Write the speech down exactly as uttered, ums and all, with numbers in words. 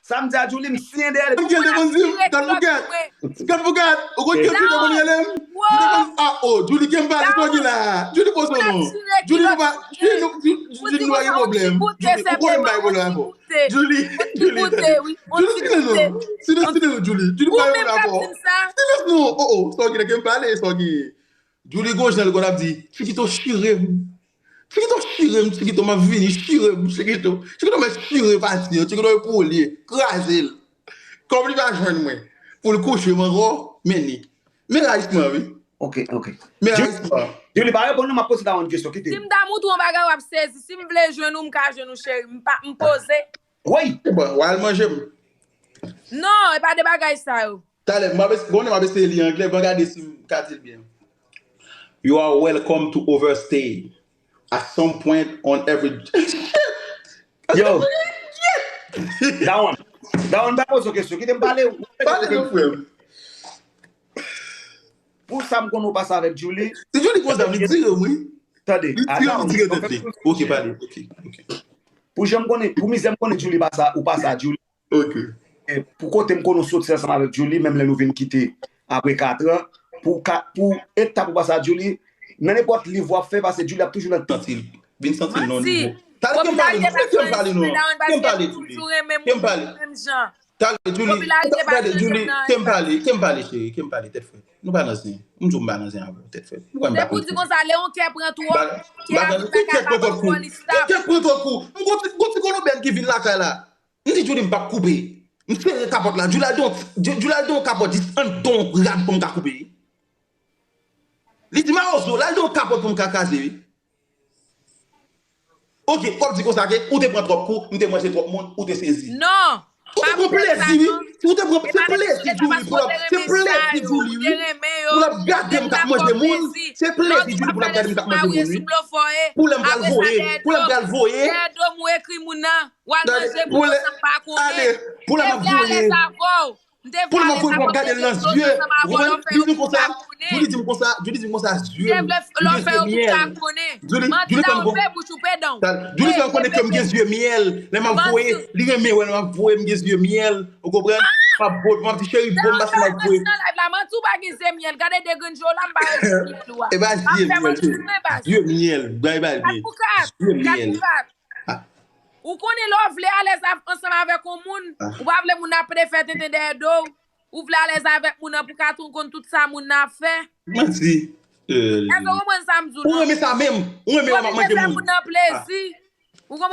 Sa m di a Julie, m siyen dèyè li. Mwen gen devan di m, gad pou gad. Gad pou gad. Ou konn ki te konn rele m? Li te konn, ah, oh, Julie, ke m pale, sa w gen la? Julie, poze non. Julie, nou pa, Julie, nou, Julie, nou pa gen pwoblèm. Julie, ou konnen m pa gen pwoblèm avè w. Julie, Julie, Julie, silans, silans, Julie. Julie, pa gen pwoblèm avè w. Silans non. Oh, oh, sa w gen la, ke m pale, sa w gen. Julie gon jan l konn ap di, Chikito chire m. Chikito chire m, Chikito m ap vini, chire m, Chikito. Chikito mèt chire pati an, Chikito e pou li, kraze l. Kòm li pa jwenn mwen, pou l kouche m ankò, men li. Men rayisman, wi. Ok, ok. Men rayisman. Julie, pa reponn non, m ap poze ta yon kesyon, kite. Si m ta montre w yon bagay, w ap sezi. Si m vle jwenn ou, m ka jwenn ou, cheri. M pa, m poze. Wi. E bon, w al manje m. Non, e pa de bagay sa yo. Talè, m ap es-, konnen m ap eseye li anglè, ban gade si m ka di l byen. You are welcome to overstay at some point on every. Yo. Dawon. Dawon, pa poze kesyon. Kite m pale. Pale non, frè m. Pou sa m konnen w pase avèk Julie. Si Julie konsa, li dire m, wi. Tande. Li dire m, li dire tèt li. Ok, pale. Ok, ok. Pou jan m konnen, pou mizè m konnen Julie pase, ou pase a Julie. Ok. E pou kote m konnen w soti ansanm avèk Julie, menm lè nou vin kite apre katran, pou ka, pou etap ou pase a Julie, nan nenpòt liv w ap fè, pase Julie ap toujou nan tèt. Santi l. Vin santi l nan nivo. Talè, ke m pale non, ke m pale non. Ke m pale, Julie. Ke m pale. Talè, Julie. Gade, Julie, ke m pale, ke m pale, cheri, ke m pale, tèt frèt. Nou pa nan zen. M di w m pa nan zen avè w, tèt frèt. Poukwa m pa konn. Se pou di konsa, lè yon kè pran twòp, kè a vin pa ka kapab fè l stop. Kè pran twòp kou. M gon ti, gon ti kolobèn ki vin lakay la. M di Julie m p ap koupe. M sere kapòt la. Julie al don, Ju-, Julie al don kapòt jis anndan yon rad pou m ka koupe. Li di mawozo, l al don kapòt pou m ka kraze, wi. Ok, w ap di konsa ke ou te pran twòp kou, m te manje twòp moun, ou te sezi. Non. Ou te pran plezi, wi. Ou te pran, se plezi Julie pou l ap, se plezi Julie, wi. Pou l ap gade m k ap manje moun. Se plezi Julie pou l ap gade m k ap manje moun, wi. Pou lè m pral voye, pou lè m pral voye. Dèyè do m ou ekri moun nan. W al manje moun nan san m pa konnen. Pou lè m ap voye. M te vle alèz avè w. Pou lè m ap voye, pou m ap gade l nan zye. Ou konprann? Li di m konsa, Julie di m konsa, Julie di m konsa, zye m gen zye myèl. Julie, Julie fè m konnen. Julie fè m konnen ke m gen zye myèl. Lè m ap voye, li renmen wè lè m ap voye, m gen zye myèl. Ou konprann? M ap bo-, m ap di cheri, bo m paske m ap voye. Nan live la, manti ou pa gen zye myèl. Gade de grenn je w la, m pa wè zye myèl ou a. E pa zye myèl, se zye myèl. Bay, bay, bay. Zye myèl. Ou konnen lè w vle alèz av-, ansanm avèk yon moun, ou pa vle moun ap fè tenten dèyè do w, ou vle alèz avèk moun nan pou ka tou konn tout sa moun nan ap fè. Manti. Èske w konprann sa m di w nan? Ou renmen sa menm? Ou renmen lè m ap manje moun? Ou konprann?